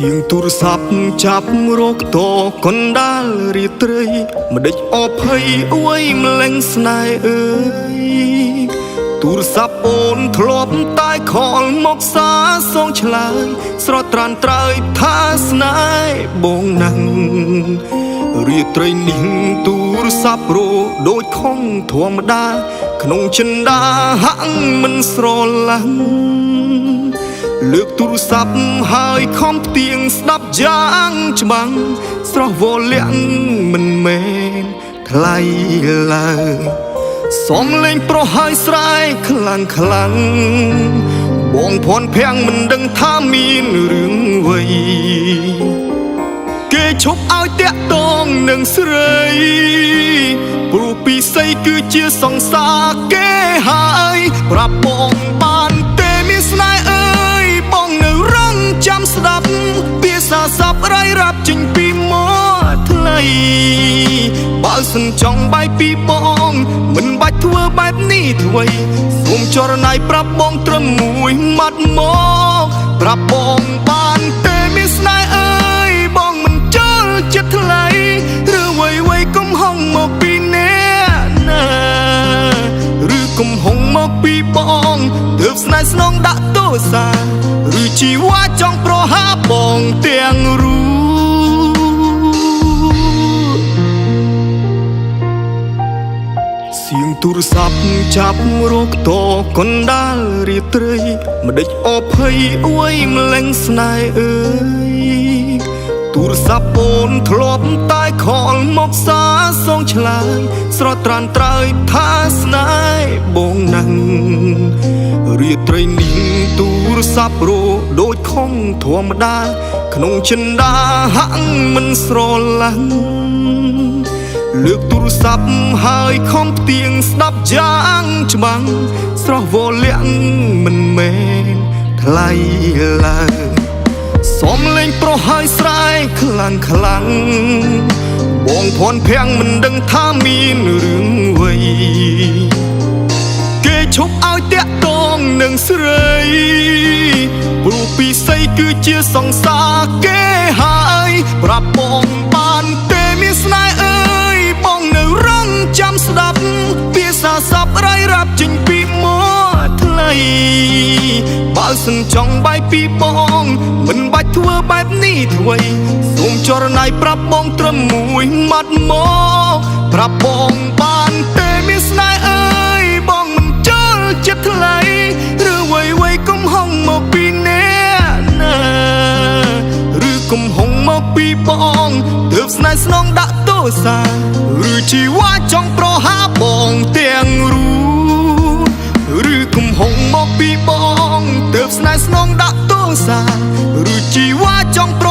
សៀងទូរស័ព្ទចាប់រកតកណ្ដាលរាត្រីម្ដេចអភ័យអួយម្លែងស្នេហ៍អើយទូរស័ព្ទអូនធ្លាប់តែខលមកសាសងឆ្លើយស្រត្រានត្រើយថាស្នេហ៍បងណាស់រាត្រីនេះទូរស័ព្ទរដូចខំធម្មតាក្នុងចិន្តាហាក់មិនស្រឡាញ់លើកទូរស័ព្ទហើយខំផ្ទៀងស្ដាប់យ៉ាងច្បាំងស្រស់វលៀងមិនមែនថ្លៃឡើយសំលេងប្រហើយស្រែខ្លាំងខ្លាំងបងភ័ន្តភាំងមិនដឹងថាមានរឿងអ្វីគេឈប់ឲ្យតាក់តងនឹងស្រីព្រោះពិសីគឺជាសង្សារគេហើយប្រាប់បងបានទេមានស្នេហ៍អើយបងនៅរងចាំស្ដាប់ភាសាស័ព្ទរៃរាប់ចេញពីមាត់ថ្លៃបើសិនចង់បាយពីបងមិនបាច់ធ្វើបែបនេះអ្វីសូមចរណៃប្រាប់បងត្រឹមមួយម៉ាត់មកប្រាប់បងបានទេមានស្នេហ៍អើយបងមិនចូលចិត្តថ្លៃឬអ្វីៗកំហុងមកពីអ្នកណាឬកំហុងមកពីបងទើបស្នេហ៍ស្នងដាក់ទោសាឬជីវ៉ាចង់ប្រហាបងទាំងរូសៀងទូរស័ព្ទចាប់រកតកណ្ដាលរាត្រីម្ដេចអភ័យអួយម្លែងស្នេហ៍អើយទូរស័ព្ទអូនធ្លាប់តែខលមកសាសងឆ្លើយស្រត្រានត្រើយថាស្នេហ៍បងណាស់រាត្រីនេះទូរស័ព្ទរដូចខំធម្មតាក្នុងចិន្តាហាក់មិនស្រឡាញ់លើកទូរស័ព្ទហើយខំផ្ទៀងស្ដាប់យ៉ាងច្បាំងស្រស់វលៀងមិនមែនថ្លៃឡើយសំលេងប្រហើយស្រែខ្លាំងខ្លាំងបងភ័ន្តភាំងមិនដឹងថាមានរឿងអ្វីគេឈប់ឲ្យតាក់តងនឹងស្រីព្រោះពិសីគឺជាសង្សារគេហើយប្រាប់បងបានទេមានស្នេហ៍អើយបងនៅរងចាំស្ដាប់ភាសាស័ព្ទរៃរាប់ចេញពីមាត់ថ្លៃបើសិនចង់បាយពីបងមិនបាច់ធ្វើបែបនេះអ្វីសូមចរណៃប្រាប់បងត្រឹមមួយម៉ាត់មកប្រាប់បងបានទេមានស្នេហ៍អើយបងមិនចូលចិត្តថ្លៃឬអ្វីៗកំហុងមកពីអ្នកណាឬកំហុងមកពីបងទើបស្នេហ៍ស្នងដាក់ទោសាឬជីវ៉ាចង់ប្រហាបងទាំងរូឬកំហុងមកពីបងទើបស្នេហ៍ស្នងដាក់ទោសាឬជីវ៉ាចង់ប្រ